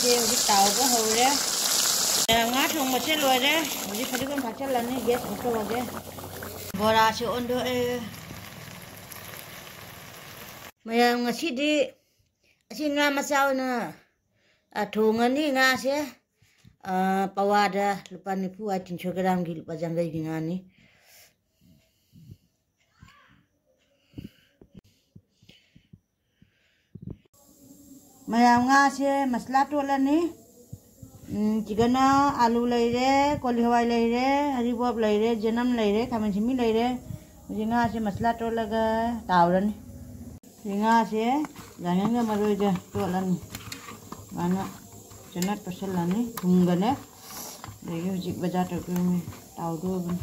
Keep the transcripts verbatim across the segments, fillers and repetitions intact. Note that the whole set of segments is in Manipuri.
ꯁꯦ ꯍꯧꯖꯤꯛ ꯇꯥꯎꯕ ꯍꯧꯔꯦ꯫ ꯉꯥ ꯊꯣꯡꯕꯁꯦ ꯂꯣꯏꯔꯦ꯫ ꯍꯧꯖꯤꯛ ꯐꯗꯤꯒꯣꯝ ꯊꯥꯛꯆꯜꯂꯅꯤ꯫ ꯒ꯭ꯌꯥꯁ ꯃꯨꯊꯠꯂꯒꯦ꯫ ꯕꯣꯔꯥꯁꯦ ꯑꯣꯟꯊꯣꯛꯑꯦ꯫ ꯃꯌꯥꯝ, ꯉꯁꯤꯗꯤ ꯑꯁꯤ ꯉꯥ ꯃꯆꯥ ꯑꯣꯏꯅ, ꯑ, ꯊꯣꯡꯉꯅꯤ꯫ ꯉꯥꯁꯦ, ꯑ, ꯄꯋꯥꯗ ꯂꯨꯄꯥ ꯅꯤꯐꯨ ꯍꯥꯏ, ꯇꯤꯟꯁꯣ ꯒ꯭ꯔꯥꯝꯒꯤ ꯂꯨꯄꯥ ꯌꯥꯡꯈꯩꯒꯤ ꯉꯥꯅꯤ꯫ ꯃꯌꯥꯝ, ꯉꯥꯁꯦ ꯃꯁꯂꯥ ꯇꯣꯠꯂꯅꯤ꯫ ꯎꯝ, ꯁꯤꯗꯅ ꯑꯥꯂꯨ ꯂꯩꯔꯦ, ꯀꯣꯂꯤ ꯍꯋꯥꯏ ꯂꯩꯔꯦ, ꯍꯔꯤꯕꯣꯞ ꯂꯩꯔꯦ, ꯆꯅꯝ ꯂꯩꯔꯦ, ꯈꯥꯃꯦꯟ ꯑꯁꯤꯟꯕꯤ ꯂꯩꯔꯦ꯫ ꯍꯧꯖꯤꯛ ꯉꯥꯁꯦ ꯃꯁꯂꯥ ꯇꯣꯠꯂꯒ ꯇꯥꯎꯔꯅꯤ꯫ ꯍꯧꯖꯤꯛ ꯉꯥꯁꯦ ꯌꯥꯏꯉꯪꯒ ꯃꯔꯣꯏꯒ ꯇꯣꯠꯂꯅꯤ꯫ ꯁꯨꯃꯥꯏꯅ ꯆꯅꯠ ꯇꯣꯠꯁꯜꯂꯅꯤ ꯊꯨꯝꯒꯅꯦ꯫ ꯑꯗꯒꯤ ꯍꯧꯖꯤꯛ ꯕꯖꯥꯔ ꯇꯧꯗꯣꯏꯅꯤ, ꯇꯥꯎꯗꯣꯏꯕꯅꯤ꯫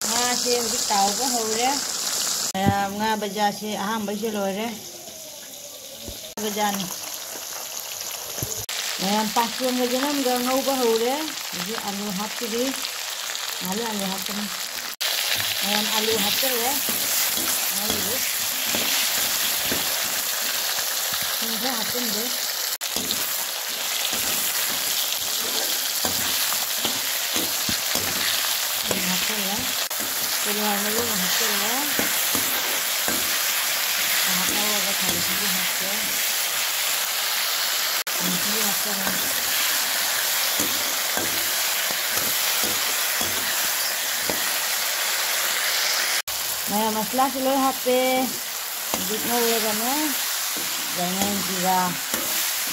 ꯉꯥꯁꯦ ꯍꯧꯖꯤꯛ ꯇꯥꯎꯕ ꯍꯧꯔꯦ꯫ ꯃꯌꯥꯝ, ꯉꯥ ꯕꯖꯥꯔꯁꯦ ꯑꯍꯥꯟꯕꯩꯁꯦ ꯂꯣꯏꯔꯦ꯫ ꯕꯖꯥꯔꯅꯤ꯫ ꯃꯌꯥꯝ, ꯄꯥꯁꯣꯟꯒ ꯆꯅꯝꯒ ꯉꯧꯕ ꯍꯧꯔꯦ꯫ ꯍꯧꯖꯤꯛ ꯑꯂꯨ ꯍꯥꯞꯄꯤꯔꯤ꯫ ꯉꯥꯏꯍꯥꯛ ꯂꯩꯔ ꯑꯂꯨ ꯍꯥꯞꯀꯅꯤ꯫ ꯃꯌꯥꯝ, ꯑꯂꯨ ꯍꯥꯞꯆꯜꯂꯦ꯫ ꯉꯧꯔꯤ꯫ ꯊꯨꯝ ꯈꯔ ꯍꯥꯞꯆꯤꯟꯒꯦ꯫ ꯊꯨꯝ ꯍꯥꯞꯆꯜꯂꯦ꯫ ꯀꯣꯂꯤ ꯍꯋꯥꯏ ꯃꯔꯨ ꯑꯃ ꯍꯥꯞꯆꯜꯂꯦ꯫ ꯉꯥꯏꯍꯥꯛ ꯉꯧꯔꯒ ꯊꯥꯎ ꯈꯤꯇꯪ ꯍꯥꯞꯀꯦ꯫ ꯊꯨꯝ ꯈꯤꯇꯪ ꯍꯥꯞꯆꯜꯂꯦ꯫ ꯃꯌꯥꯝ ꯃꯁꯂꯥꯁꯨ ꯂꯣꯏ ꯍꯥꯞꯄꯦ꯫ ꯍꯧꯖꯤꯛ ꯉꯧꯔꯒꯅꯦ, ꯌꯥꯏꯉꯪ, ꯖꯤꯔꯥ,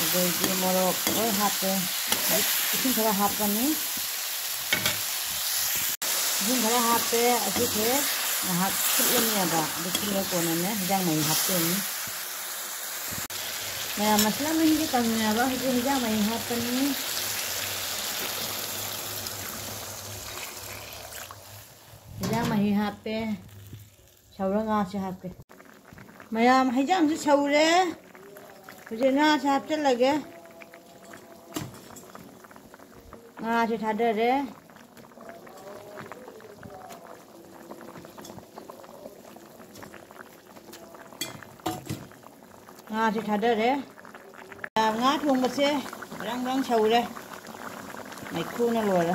ꯑꯗꯩꯗꯤ ꯃꯣꯔꯣꯛ ꯂꯣꯏ ꯍꯥꯞꯄꯦ꯫ ꯍꯧꯖꯤꯛ ꯏꯁꯤꯡ ꯈꯔ ꯍꯥꯞꯄꯅꯤ꯫ ꯏꯁꯤꯡ ꯈꯔ ꯍꯥꯞꯄꯦ꯫ ꯑꯁꯤꯁꯦ ꯉꯥꯏꯍꯥꯛ ꯐꯨꯠꯂꯅꯦꯕ꯫ ꯑꯗꯨ ꯐꯨꯠꯂ ꯀꯣꯟꯅꯅꯦ ꯍꯤꯟꯖꯥꯡ ꯃꯍꯤ ꯍꯥꯞꯇꯣꯏꯅꯤ꯫ ꯃꯌꯥꯝ, ꯃꯁꯂꯥ ꯃꯍꯤꯁꯦ ꯀꯪꯉꯦꯕ꯫ ꯍꯧꯖꯤꯛ ꯍꯤꯟꯖꯥꯡ ꯃꯍꯤ ꯍꯥꯞꯄꯅꯤ꯫ ꯍꯤꯟꯖꯥꯡ ꯃꯍꯤ ꯍꯥꯞꯄꯦ꯫ ꯁꯧꯔ ꯉꯥꯁꯦ ꯍꯥꯞꯀꯦ꯫ ꯃꯌꯥꯝ, ꯍꯤꯟꯖꯥꯡꯁꯦ ꯁꯧꯔꯦ꯫ ꯍꯧꯖꯤꯛ ꯉꯥꯁꯦ ꯍꯥꯞꯆꯤꯜꯂꯒꯦ꯫ ꯉꯥꯁꯦ ꯊꯥꯗꯔꯦ꯫ ꯉꯥꯁꯦ ꯊꯥꯗꯔꯦ꯫ ꯉꯥ ꯊꯣꯡꯕꯁꯦ ꯕ꯭ꯔꯪ ꯕ꯭ꯔꯪ ꯁꯧꯔꯦ꯫ ꯃꯩꯈꯨꯅ ꯂꯣꯏꯔꯦ꯫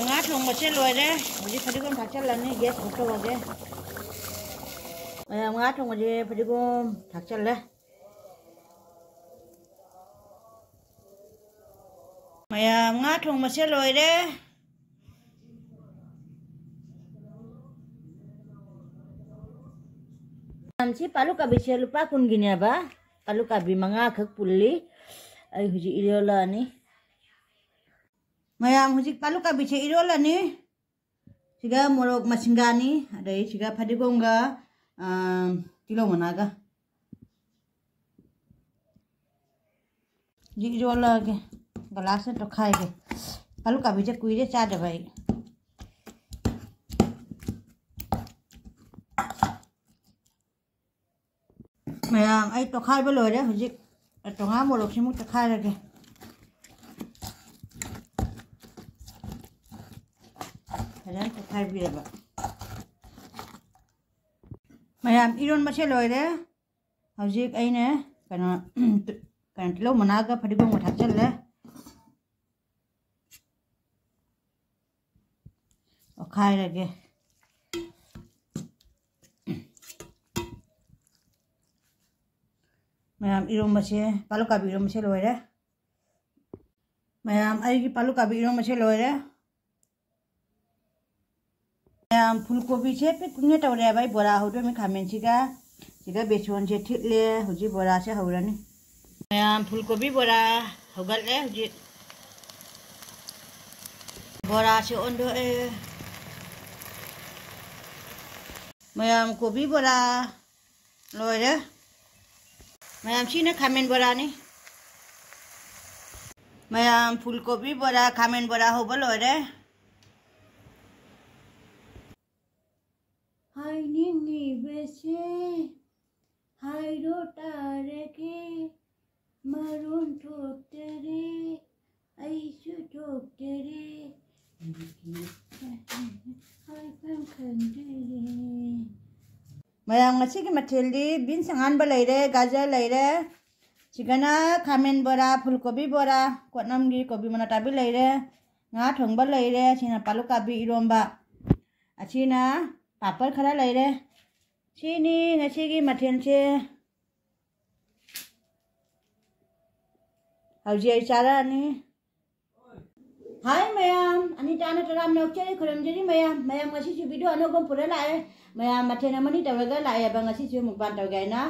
ꯉꯥ ꯊꯣꯡꯕꯁꯦ ꯂꯣꯏꯔꯦ꯫ ꯍꯧꯖꯤꯛ ꯐꯗꯤꯒꯣꯝ ꯊꯥꯛꯆꯜꯂꯅꯤ꯫ Gas off ꯇꯧꯔꯒꯦ꯫ ꯃꯌꯥꯝ, ꯉꯥ ꯊꯣꯡꯕꯁꯦ ꯐꯗꯤꯒꯣꯝ ꯊꯥꯛꯆꯜꯂꯦ꯫ ꯃꯌꯥꯝ, ꯉꯥ ꯊꯣꯡꯕꯁꯦ ꯂꯣꯏꯔꯦ꯫ ꯃꯌꯥꯝ, ꯁꯤ ꯄꯥꯂꯨ ꯀꯥꯕꯤꯁꯦ ꯂꯨꯄꯥ ꯀꯨꯟꯒꯤꯅꯦꯕ꯫ ꯄꯥꯂꯨ ꯀꯥꯕꯤ ꯃꯉꯥꯈꯛ ꯄꯨꯜꯂꯤ꯫ ꯑꯩ ꯍꯧꯖꯤꯛ ꯏꯔꯣꯜꯂꯛꯑꯅꯤ꯫ ꯃꯌꯥꯝ, ꯍꯧꯖꯤꯛ ꯄꯥꯂꯨ ꯀꯥꯕꯤꯁꯦ ꯏꯔꯣꯜꯂꯅꯤ꯫ ꯁꯤꯒ ꯃꯣꯔꯣꯛ ꯃꯁꯤꯡꯒꯥꯅꯤ, ꯑꯗꯩ ꯁꯤꯒ ꯐꯗꯤꯒꯣꯝꯒ, ꯑꯥ, ꯇꯤꯜꯍꯧ ꯃꯅꯥꯒ꯫ ꯍꯧꯖꯤꯛ ꯏꯔꯣꯜꯂꯛꯑꯒꯦ꯫ ꯒꯂꯥꯁꯇ ꯇꯣꯈꯥꯏꯒꯦ꯫ ꯑꯂꯨ ꯀꯥꯕꯤꯁꯦ ꯀꯨꯏꯔꯦ ꯆꯥꯗꯕ ꯑꯩ꯫ ꯃꯌꯥꯝ, ꯑꯩ ꯇꯣꯈꯥꯏꯕ ꯂꯣꯏꯔꯦ꯫ ꯍꯧꯖꯤꯛ ꯇꯣꯉꯥꯟ ꯃꯣꯔꯣꯛꯁꯤꯃꯨꯛ ꯇꯣꯈꯥꯏꯔꯒꯦ꯫ ꯐꯖꯅ ꯇꯣꯈꯥꯏꯕꯤꯔꯕ꯫ ꯃꯌꯥꯝ, ꯏꯔꯣꯟꯕꯁꯦ ꯂꯣꯏꯔꯦ꯫ ꯍꯧꯖꯤꯛ ꯑꯩꯅ ꯀꯩꯅꯣ, ꯀꯩꯅꯣ, ꯇꯤꯜꯍꯧ ꯃꯅꯥꯒ ꯐꯗꯤꯒꯣꯝꯒ ꯊꯥꯛꯆꯜꯂꯦ꯫ ꯑꯣꯠꯈꯥꯏꯔꯒꯦ꯫ ꯃꯌꯥꯝ, ꯏꯔꯣꯝꯕꯁꯦ, ꯄꯥꯂꯨ ꯀꯥꯕꯤ ꯏꯔꯣꯝꯕꯁꯦ ꯂꯣꯏꯔꯦ꯫ ꯃꯌꯥꯝ, ꯑꯩꯒꯤ ꯄꯥꯂꯨ ꯀꯥꯕꯤ ꯏꯔꯣꯝꯕꯁꯦ ꯂꯣꯏꯔꯦ꯫ ꯃꯌꯥꯝ, ꯐꯨꯜ ꯀꯣꯕꯤꯁꯦ ꯄꯤꯛ ꯄꯤꯛꯅ ꯇꯧꯔꯦꯕ꯫ ꯑꯩ ꯕꯣꯔꯥ ꯍꯧꯗꯣꯏꯅꯤ꯫ ꯈꯥꯃꯦꯟꯁꯤꯒ ꯁꯤꯒ ꯕꯦꯁꯣꯟꯁꯦ ꯊꯤꯠꯂꯦ꯫ ꯍꯧꯖꯤꯛ ꯕꯣꯔꯥꯁꯦ ꯍꯧꯔꯅꯤ꯫ ꯃꯌꯥꯝ, ꯐꯨꯜ ꯀꯣꯕꯤ ꯕꯣꯔꯥ ꯍꯧꯒꯠꯂꯦ ꯍꯧꯖꯤꯛ꯫ ꯕꯣꯔꯥꯁꯦ ꯑꯣꯟꯊꯣꯛꯑꯦ꯫ ꯃꯌꯥꯝ, ꯀꯣꯕꯤ ꯕꯣꯔꯥ ꯂꯣꯏꯔꯦ꯫ ꯃꯌꯥꯝ, ꯁꯤꯅ ꯈꯥꯃꯦꯟ ꯕꯣꯔꯥꯅꯤ꯫ ꯃꯌꯥꯝ, ꯐꯨꯜ ꯀꯣꯕꯤ ꯕꯣꯔꯥ, ꯈꯥꯃꯦꯟ ꯕꯣꯔꯥ ꯍꯧꯕ ꯂꯣꯏꯔꯦ꯫ ꯍꯥꯏꯅꯤꯡꯉꯤꯕꯁꯦ ꯍꯥꯏꯔꯣ ꯇꯥꯔꯒꯦ, ꯃꯔꯣꯟ ꯊꯣꯛꯇꯔꯦ, ꯑꯩꯁꯨ ꯊꯣꯛꯇꯔꯦ, ꯍꯥꯏꯐꯝ ꯈꯪꯗꯔꯦ꯫ ꯃꯌꯥꯝ, ꯉꯁꯤꯒꯤ ꯃꯊꯦꯜꯗꯤ ꯕꯤꯟꯁ ꯑꯉꯥꯟꯕ ꯂꯩꯔꯦ, ꯒꯥꯖꯔ ꯂꯩꯔꯦ, ꯁꯤꯒꯅ ꯈꯥꯃꯦꯟ ꯕꯣꯔꯥ, ꯐꯨꯜ ꯀꯣꯕꯤ ꯕꯣꯔꯥ, ꯀꯣꯠꯅꯝꯒꯤ ꯀꯣꯕꯤ ꯃꯅꯥ ꯇꯥꯕꯤ ꯂꯩꯔꯦ, ꯉꯥ ꯊꯣꯡꯕ ꯂꯩꯔꯦ, ꯁꯤꯅ ꯄꯥꯂꯨꯀꯥꯕꯤ ꯏꯔꯣꯝꯕ, ꯑꯁꯤꯅ ꯄꯥꯄꯔ ꯈꯔ ꯂꯩꯔꯦ꯫ ꯁꯤꯅꯤ ꯉꯁꯤꯒꯤ ꯃꯊꯦꯜꯁꯦ꯫ ꯍꯧꯖꯤꯛ ꯑꯩ ꯆꯥꯔꯛꯑꯅꯤ꯫ ꯍꯥꯏ ꯃꯌꯥꯝ, ꯑꯅꯤꯇꯥꯅ ꯇꯔꯥꯝꯅ ꯑꯣꯛꯆꯔꯤ, ꯈꯨꯔꯨꯝꯖꯔꯤ ꯃꯌꯥꯝ꯫ ꯃꯌꯥꯝ ꯉꯁꯤꯁꯨ ꯚꯤꯗꯤꯑꯣ ꯑꯅꯧꯕ ꯄꯨꯔ ꯂꯥꯛꯑꯦ꯫ ꯃꯌꯥꯝ ꯃꯊꯦꯜ ꯑꯃꯅꯤ ꯇꯧꯔꯒ ꯂꯥꯛꯑꯦꯕ ꯉꯁꯤꯁꯨ ꯃꯨꯛꯕꯥꯡ ꯇꯧꯒꯦ ꯍꯥꯏꯅ꯫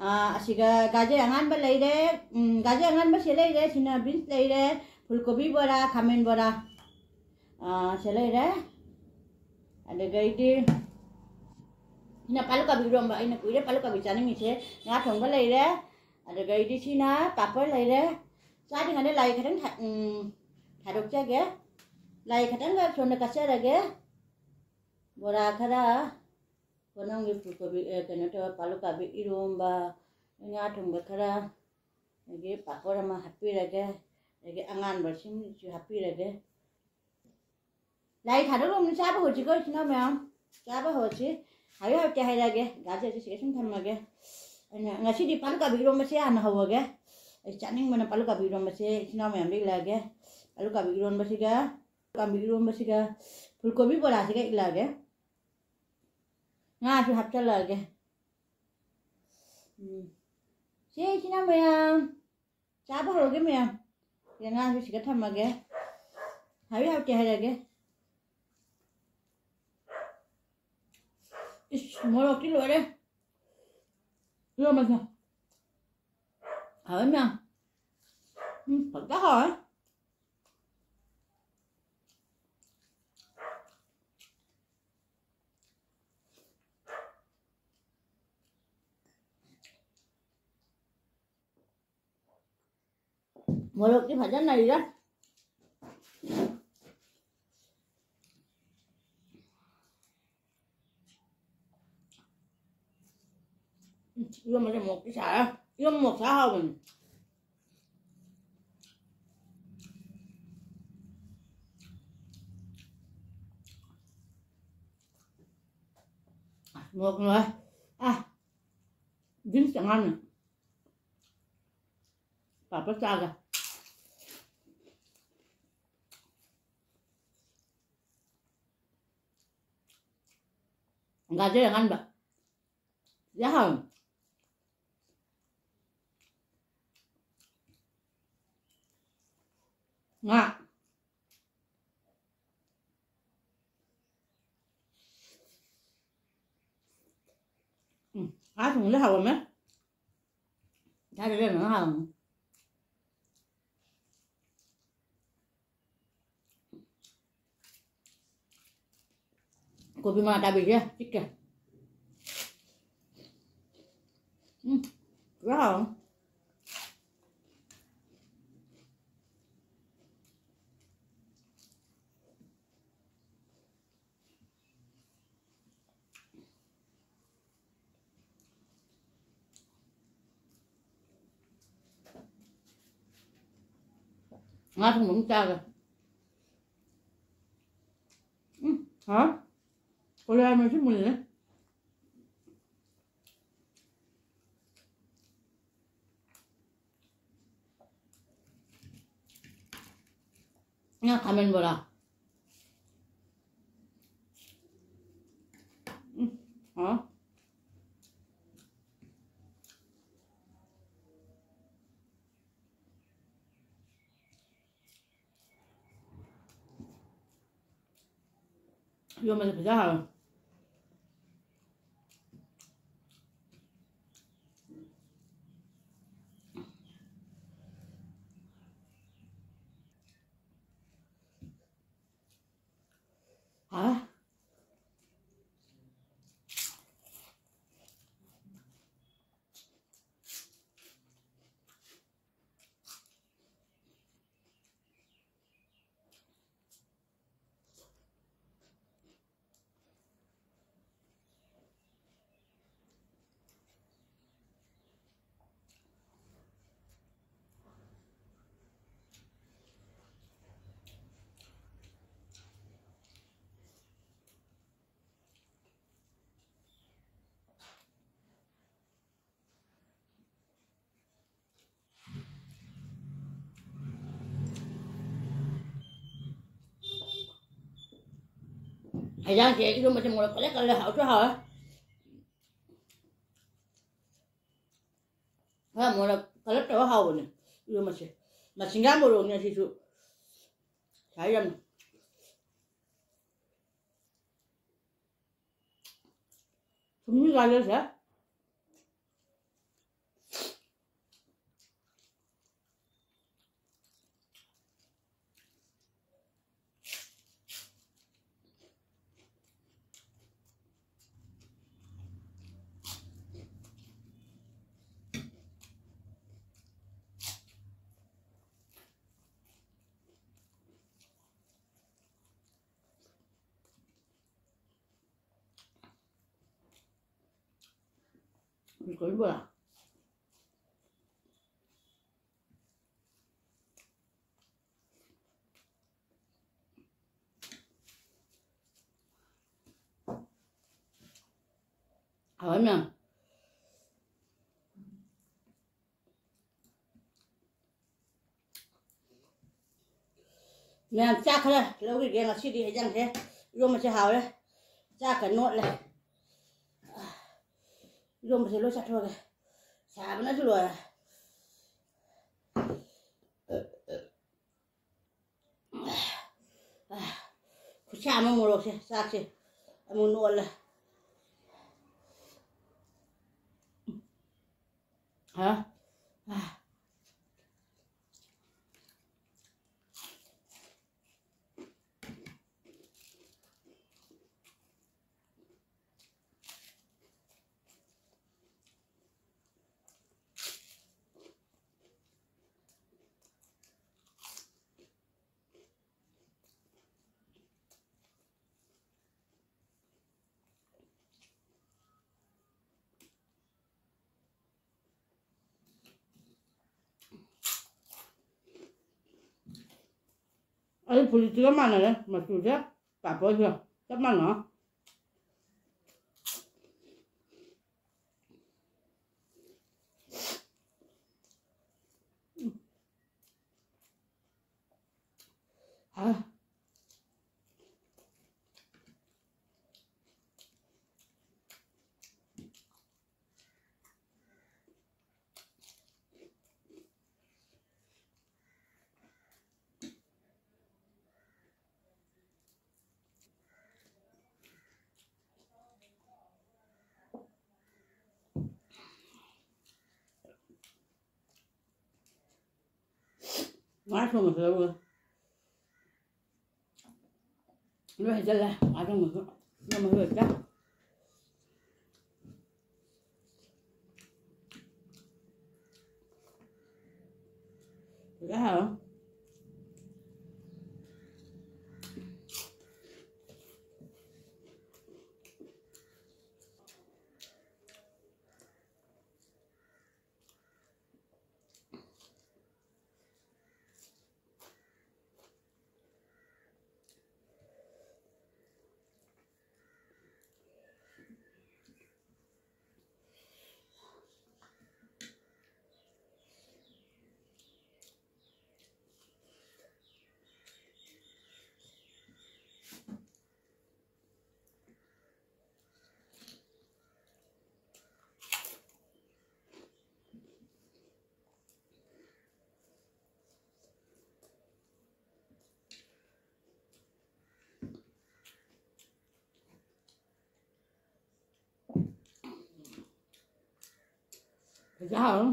ꯑꯥ, ꯑꯁꯤꯒ ꯒꯥꯖꯔ ꯑꯉꯥꯟꯕ ꯂꯩꯔꯦ, ꯎꯝ, ꯒꯥꯖꯔ ꯑꯉꯥꯟꯕꯁꯦ ꯂꯩꯔꯦ, ꯁꯤꯅ ꯕꯤꯟꯁ ꯂꯩꯔꯦ, ꯐꯨꯜ ꯀꯣꯕꯤ ꯕꯣꯔꯥ, ꯈꯥꯃꯦꯟ ꯕꯣꯔꯥ꯫ ꯑꯥ, ꯁꯦ ꯂꯩꯔꯦ꯫ ꯑꯗꯨꯗꯒꯤꯗꯤ ꯁꯤꯅ ꯄꯥꯂꯨꯀꯥꯕꯤ ꯏꯔꯣꯝꯕ, ꯑꯩꯅ ꯀꯨꯏꯔꯦ ꯄꯥꯂꯨꯀꯥꯕꯤ ꯆꯥꯅꯤꯡꯉꯤꯁꯦ꯫ ꯉꯥ ꯊꯣꯡꯕ ꯂꯩꯔꯦ꯫ ꯑꯗꯨꯗꯒꯤꯗꯤ ꯁꯤꯅ ꯄꯥꯄꯔ ꯂꯩꯔꯦ꯫ ꯆꯥꯗ꯭ꯔꯤꯉꯩꯗ ꯂꯥꯏ ꯈꯤꯇꯪ ꯊꯥ-, ꯎꯝ, ꯊꯥꯗꯣꯛꯆꯒꯦ꯫ ꯂꯥꯏ ꯈꯤꯇꯪꯒ ꯁꯣꯝꯗ ꯀꯠꯆꯔꯒꯦ꯫ ꯕꯣꯔꯥ ꯈꯔ, ꯀꯣꯅꯝꯒꯤ ꯐꯨꯜꯀꯣꯕꯤ, ꯑꯦ, ꯀꯩꯅꯣ ꯇꯧꯔ, ꯄꯥꯂꯨꯀꯥꯕꯤ ꯏꯔꯣꯝꯕ, ꯉꯥ ꯊꯣꯡꯕ ꯈꯔ, ꯑꯗꯒꯤ ꯄꯥꯄꯔ ꯑꯃ ꯍꯥꯞꯄꯤꯔꯒꯦ, ꯑꯗꯒꯤ ꯑꯉꯥꯟꯕꯁꯤꯡꯁꯨ ꯍꯥꯞꯄꯤꯔꯒꯦ꯫ ꯂꯥꯏ ꯊꯥꯗꯣꯛꯂꯕꯅꯤ, ꯆꯥꯕ ꯍꯧꯔꯁꯤꯀꯣ, ꯏꯆꯤꯟ ꯏꯅꯥꯎ ꯃꯌꯥꯝ꯫ ꯆꯥꯕ ꯍꯧꯔꯁꯤ꯫ ꯍꯥꯎꯏ ꯍꯥꯎꯇꯦ ꯍꯥꯏꯔꯛꯑꯒꯦ꯫ ꯒꯥꯖꯔꯁꯦ ꯁꯤꯗ ꯁꯨꯝ ꯊꯝꯃꯒꯦ꯫ ꯑꯩꯅ ꯉꯁꯤꯗꯤ ꯄꯥꯂꯨꯀꯥꯕꯤ ꯏꯔꯣꯝꯕꯁꯦ ꯍꯥꯟꯅ ꯍꯧꯔꯒꯦ꯫ ꯑꯩ ꯆꯥꯅꯤꯡꯕꯅ ꯄꯥꯂꯨꯀꯥꯕꯤ ꯏꯔꯣꯝꯕꯁꯦ ꯏꯆꯤꯟ ꯏꯅꯥꯎ ꯃꯌꯥꯝꯗ ꯏꯜꯂꯛꯑꯒꯦ꯫ ꯄꯥꯂꯨꯀꯥꯕꯤ ꯏꯔꯣꯝꯕꯁꯤꯒ, ꯄꯥꯂꯨꯀꯥꯕꯤ ꯏꯔꯣꯝꯕꯁꯤꯒ ꯐꯨꯜꯀꯣꯕꯤ ꯕꯣꯔꯥꯁꯤꯒ ꯏꯜꯂꯛꯑꯒꯦ꯫ ꯉꯥꯁꯨ ꯍꯥꯞꯆꯜꯂꯛꯑꯒꯦ꯫ ꯎꯝ꯫ ꯁꯦ, ꯏꯆꯤꯟ ꯏꯅꯥꯎ ꯃꯌꯥꯝ, ꯆꯥꯕ ꯍꯧꯔꯒꯦ ꯃꯌꯥꯝ꯫ ꯁꯤꯗ ꯉꯥꯁꯨ ꯁꯤꯒ ꯊꯝꯃꯒꯦ꯫ ꯍꯥꯎꯏ ꯍꯥꯎꯇꯦ ꯍꯥꯏꯔꯒꯦ꯫ ꯏꯁ, ꯃꯣꯔꯣꯛꯇꯤ ꯂꯣꯏꯔꯦ꯫ ꯏꯔꯣꯝꯕꯁꯦ꯫ ꯍꯥꯎꯋꯦ ꯃꯌꯥꯝ꯫ ꯎꯝ, ꯐꯖꯅ ꯍꯥꯎꯋꯦ꯫ ꯃꯣꯔꯣꯛꯇꯤ ꯐꯖꯅ ꯅꯩꯔꯦ꯫ ꯎꯝ, ꯏꯔꯣꯝꯕꯁꯦ ꯃꯣꯔꯣꯛꯇꯤ ꯁꯥꯔꯦ꯫ ꯏꯔꯣꯝꯕ ꯃꯣꯔꯣꯛ ꯁꯥ ꯍꯥꯎꯕꯅꯤ꯫ ꯃꯣꯔꯣꯛ ꯂꯣꯏ꯫ ꯑ, ꯕꯤꯟꯁ ꯑꯉꯥꯡꯅ ꯄꯥꯄꯔ ꯆꯥꯒ꯫ ꯒꯥꯖꯔ ꯑꯉꯥꯟꯕ꯫ ꯌꯥꯝ ꯍꯥꯎꯋꯤ꯫ ꯉꯥ꯫ ꯎꯝ, ꯉꯥ ꯊꯣꯡꯕꯗꯤ ꯍꯥꯎꯔꯝꯃꯦ꯫ ꯆꯥꯗ ꯂꯩꯔꯝꯃꯦ ꯉꯥ ꯍꯥꯎꯔꯝꯃꯦ꯫ ꯀꯣꯕꯤ ꯃꯅꯥ ꯇꯥꯕꯤꯁꯦ ꯆꯤꯛꯀꯦ꯫ ꯎꯝ, ꯄꯨꯔꯥ ꯍꯥꯎꯔꯦ꯫ ꯉꯥ ꯊꯣꯡꯕ ꯑꯃ ꯆꯥꯒꯦ꯫ ꯎꯝ, ꯍꯥꯎ꯫ ꯀꯣꯂꯤꯍꯋꯥꯏ ꯃꯔꯨꯁꯨ ꯃꯨꯜꯂꯦ꯫ ꯉꯥ ꯈꯥꯃꯦꯟ ꯕꯣꯔꯥ꯫ ꯎꯝ, ꯍꯥꯎ꯫ ꯏꯔꯣꯝꯕꯁꯦ ꯐꯖ ꯍꯥꯎꯋꯦ꯫ ꯍꯥꯎꯋꯦ꯫ ꯍꯩꯖꯥꯡꯁꯦ ꯏꯔꯣꯝꯕꯁꯦ ꯃꯣꯔꯣꯛ ꯀꯜꯂꯦ ꯀꯜꯂꯦ, ꯍꯥꯎꯁꯨ ꯍꯥꯎꯋꯦ꯫ ꯈꯔ ꯃꯣꯔꯣꯛ ꯀꯜꯂꯞ ꯇꯧꯔ ꯍꯥꯎꯕꯅꯦ ꯏꯔꯣꯝꯕꯁꯦ꯫ ꯃꯁꯤꯡꯒꯥ ꯃꯣꯔꯣꯛꯅꯦ ꯑꯁꯤꯁꯨ꯫ ꯁꯥꯏ ꯌꯥꯝꯅ꯫ ꯊꯨꯝꯁꯨ ꯆꯥꯖꯁꯦ꯫ ꯀꯔꯤꯝ ꯕꯣꯔꯥ꯫ ꯍꯥꯎꯋꯦ ꯃꯌꯥꯝ꯫ ꯃꯌꯥꯝ ꯆꯥꯛ ꯈꯔ ꯂꯧꯈꯤꯒꯦ꯫ ꯉꯁꯤꯗꯤ ꯍꯦꯟꯖꯥꯡꯁꯦ, ꯏꯔꯣꯝꯕꯁꯦ ꯍꯥꯎꯔꯦ꯫ ꯆꯥꯛꯀ ꯅꯣꯠꯂꯦ꯫ ꯏꯔꯣꯝꯕꯁꯦ ꯂꯣꯏ ꯆꯥꯊꯣꯛꯑꯒꯦ꯫ ꯁꯥꯕꯅꯁꯨ ꯂꯣꯏꯔꯦ꯫ ꯈꯨꯠꯁꯥ ꯑꯃ ꯃꯣꯔꯣꯛꯁꯦ, ꯆꯥꯛꯁꯦ ꯑꯃꯨꯛ ꯅꯣꯠꯂꯦ꯫ ꯍꯥ? ꯑꯩ ꯐꯨꯔꯤꯠꯁꯤꯒ ꯃꯥꯟꯅꯔꯦ, ꯃꯆꯨꯁꯦ, ꯄꯥꯐꯣꯔꯁꯦ ꯆꯞ ꯃꯥꯟꯅ꯫ ꯑ꯫ ꯉꯥ ꯊꯣꯡꯕꯁꯨ ꯂꯧꯔꯒ ꯂꯣꯏ ꯍꯩꯖꯜꯂꯦ꯫ ꯉꯥ ꯊꯣꯡꯕꯁꯨ ꯅꯝꯃ ꯂꯣꯏ ꯆꯥ꯫ ꯐꯖ ꯍꯥꯎꯔꯦ꯫ ꯐꯖ ꯍꯥꯎꯔꯦ꯫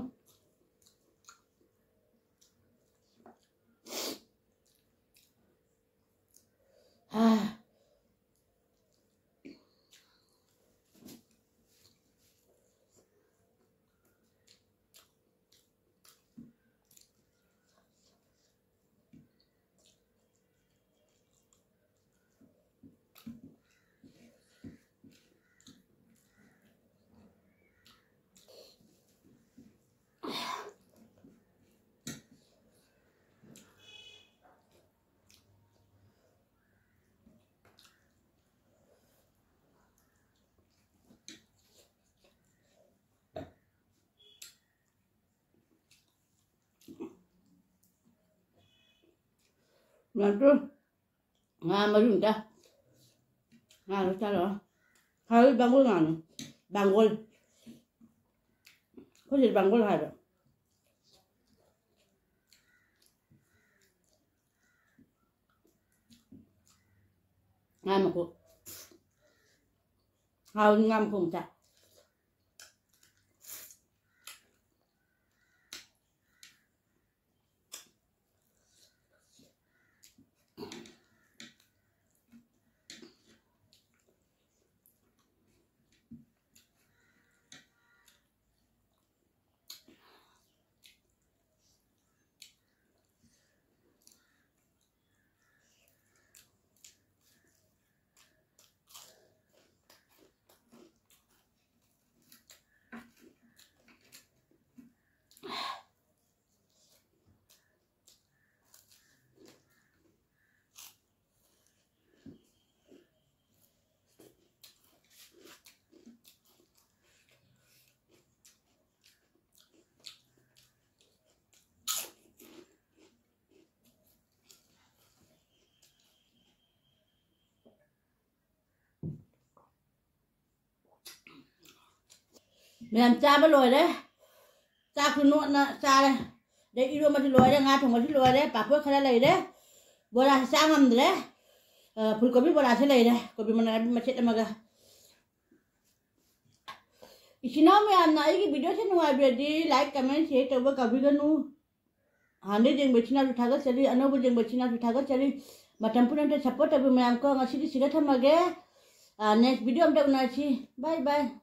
ꯃꯌꯥꯝꯁꯨ ꯉꯥ ꯃꯔꯨꯝꯗ ꯉꯥꯗꯣ ꯆꯥꯔꯛꯑꯣ꯫ ꯍꯥꯎꯋꯤ ꯕꯥꯡꯒꯣꯜ ꯉꯥꯅꯤ꯫ ꯕꯥꯡꯒꯣꯜ꯫ ꯑꯩꯈꯣꯏ ꯁꯤꯗ ꯕꯥꯡꯒꯣꯜ ꯍꯥꯏꯕ꯫ ꯉꯥ ꯃꯀꯨ꯫ ꯍꯥꯎꯅꯤ ꯉꯥ ꯃꯀꯨ ꯃꯆꯥ꯫ ꯃꯌꯥꯝ ꯆꯥꯕ ꯂꯣꯏꯔꯦ꯫ ꯆꯥꯛꯁꯨ ꯅꯣꯠꯅ ꯆꯥꯔꯦ꯫ ꯑꯗꯩ ꯏꯔꯣꯟꯕꯁꯨ ꯂꯣꯏꯔꯦ, ꯉꯥ ꯊꯣꯡꯕꯁꯨ ꯂꯣꯏꯔꯦ, ꯄꯥꯐꯣꯔ ꯈꯔ ꯂꯩꯔꯦ꯫ ꯕꯣꯔꯥꯁꯦ ꯆꯥ ꯉꯝꯗ꯭ꯔꯦ꯫ ꯑ, ꯐꯨꯜꯀꯣꯕꯤ ꯕꯣꯔꯥꯁꯦ ꯂꯩꯔꯦ, ꯀꯣꯕꯤ ꯃꯅꯥ ꯃꯆꯦꯠ ꯑꯃꯒ꯫ ꯏꯆꯤꯟ ꯏꯅꯥꯎ ꯃꯌꯥꯝꯅ ꯑꯩꯒꯤ ꯚꯤꯗꯤꯑꯣꯁꯦ ꯅꯨꯡꯉꯥꯏꯕꯤꯔꯗꯤ like, comment, share ꯇꯧꯕ ꯀꯥꯎꯕꯤꯒꯅꯨ꯫ ꯍꯥꯟꯅꯗꯩ ꯌꯦꯡꯕ ꯏꯆꯤꯟ ꯏꯅꯥꯎꯁꯨ ꯊꯥꯒꯠꯆꯔꯤ, ꯑꯅꯧꯕ ꯌꯦꯡꯕ ꯏꯆꯤꯟ ꯏꯅꯥꯎꯁꯨ ꯊꯥꯒꯠꯆꯔꯤ꯫ ꯃꯇꯝ ꯄꯨꯝꯅꯃꯛꯇ support ꯇꯧꯕꯤꯌꯨ ꯃꯌꯥꯝ ꯀꯣ꯫ ꯉꯁꯤꯗꯤ ꯁꯤꯗ ꯊꯝꯃꯒꯦ꯫ ꯑ, next video ꯑꯝꯇ ꯎꯅꯁꯤ꯫ Bye bye꯫